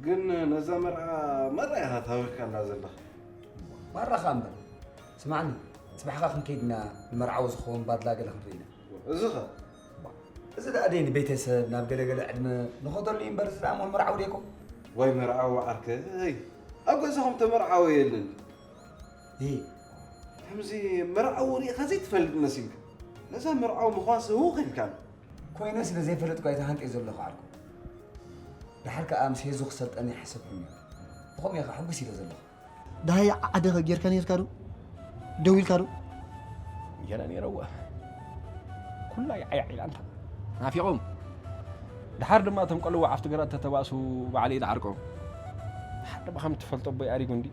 ግን ነዛ መርዓ ማራ ኢኻ ታዊኽካላ ዘለኻ። ማራኻ እምበር። ስማዕኒ፣ ጽባሕኻ ክንከይድና ንመርዓዊ ዝኸውን ባድላ ገለ ክንርኢ ኢና። እዚ ኸ? እዚ ደኣ ደይ ንቤተሰብ ናብ ገለገለ ዕድመ ንኸደሉ እዩ እምበር፣ እዚ ደኣ ሞል መርዓዊ ደይኮ? ዋይ መርዓዊ ዓርከይ፣ ኣብ ገዛኹም ተመርዓዊ የለን። ይህ ከምዚ መርዓዊ ሪኢኻ ዘይትፈልጥ መሲልካ፣ ነዛ መርዓዊ ምዃን ስህው ኺልካ። ኮይነ ስለ ዘይፈለጥኩ ኣይተሃንጤ ዘለኹ ዓርኩ። ደሓር ከኣ ምስ ሄዙ ክሰልጠኒ ይሓሰብኩም እየ። ብኸምኡ እየ ኸዓ ሕጉስ ኢለ ዘለኹ። ደሃይ ዓደኸ ጌርካ ነርካ ዶ? ደው ኢልካ ዶ? ገለ ነይረዋ። ኩላ ይዓይዓ ኢላ እንታ ናፊቖም። ድሓር ድማ እቶም ቆልዋ ኣብቲ ግራት ተተባእሱ ባዕለይ ድዓርቆም። ሓደ ብኸም ትፈልጦ ኣቦይ ኣሪጉ እንዲ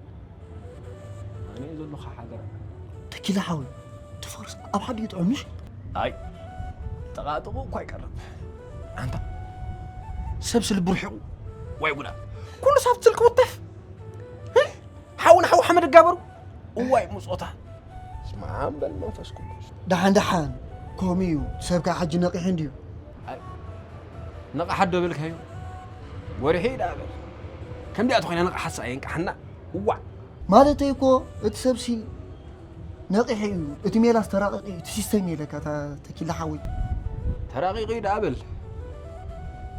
ኣነ እየ ዘለኹ ሓደራ። ተኪለ ሓወይ፣ ትፈርስ ኣብ ሓዲ ይጥዑምሽ። ኣይ ጠቓጥቑ እኳ ይቀርብ። ኣንታ ሰብ ስልቡ ርሒቑ ወይ ጉዳት። ኩሉ ሳብ ስልኪ ውተፍ። ሓው ንሓው ሓመድ እጋበሩ። እዋይ ምጾታ። ስማዓም በል መንፈስ ቅዱስ። ደሓን ደሓን፣ ከምኡ እዩ። ሰብ ከዓ ሕጂ ነቒሑ እንድዩ። ነቕሓ ዶ በልካዮ? ወርሒ ደኣ በል። ከምዚኣ ተኾይና ነቕሓሳ የንቅሓና። እዋዕ። ማለተይ እኮ እቲ ሰብሲ ነቒሑ እዩ። እቲ ሜላስ ተራቒቑ እዩ። እቲ ሲስተም እዩ ኢለካ፣ እታ ተኪላ ሓወይ። ተራቒቑ እዩ ደኣ በል።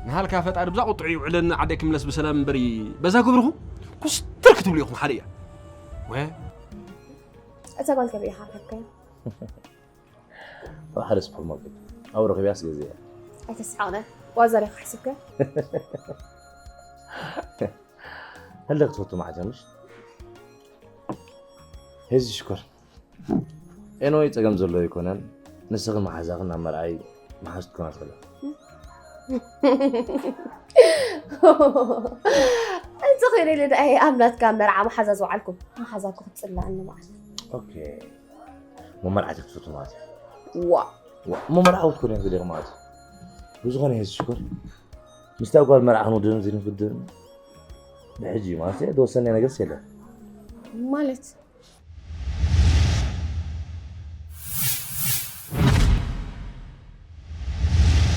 ንሃልካ ፈጣሪ ብዛ ቁጥዑ ይውዕለኒ ዓደይ ክምለስ ብሰላም እምበሪ በዛ ግብርኹም ኩስትር ክትብሉ ኢኹም ሓደ እያ። ወ እዛ ጓል ከመይ ኢኻ ረኺብካያ? ኣብ ሓደ ሱፐርማርኬት ኣብኡ ረኺበያስ ገዚአ። ኣይተስሓቕነ። ዋዛ ዲኻ ሓሲብካ? ህልኽ ትፈቱ መዓት እያ ምሽ? ሄዚ ሽኮር ኤንወይ ጸገም ዘሎ ኣይኮነን። ንስኺ መሓዛኽን ናብ መርዓይ መሓዙት ኮና ትኽእላ። እዚ ኺኢሉ ኢሉ ደኣ ኣብ ናትካ መርዓ መሓዛ ዝወዓልኩም መሓዛኩ ክትጽላእኒ ማለት። ኦኬ። እሞ መርዓቲ ክትፈቱ ማለት እዩ። ዋ ዋ፣ እሞ መርዓዊ ትኮኑ እዮም ክደግ ማለት እዩ። ብዝኾነ ሄዚ ሽኮር ምስታ ጓል መርዓ ክንውድን ዝንፍድን ብሕጂ ማለት እዩ። ዝወሰነ ነገር የለን። ማለት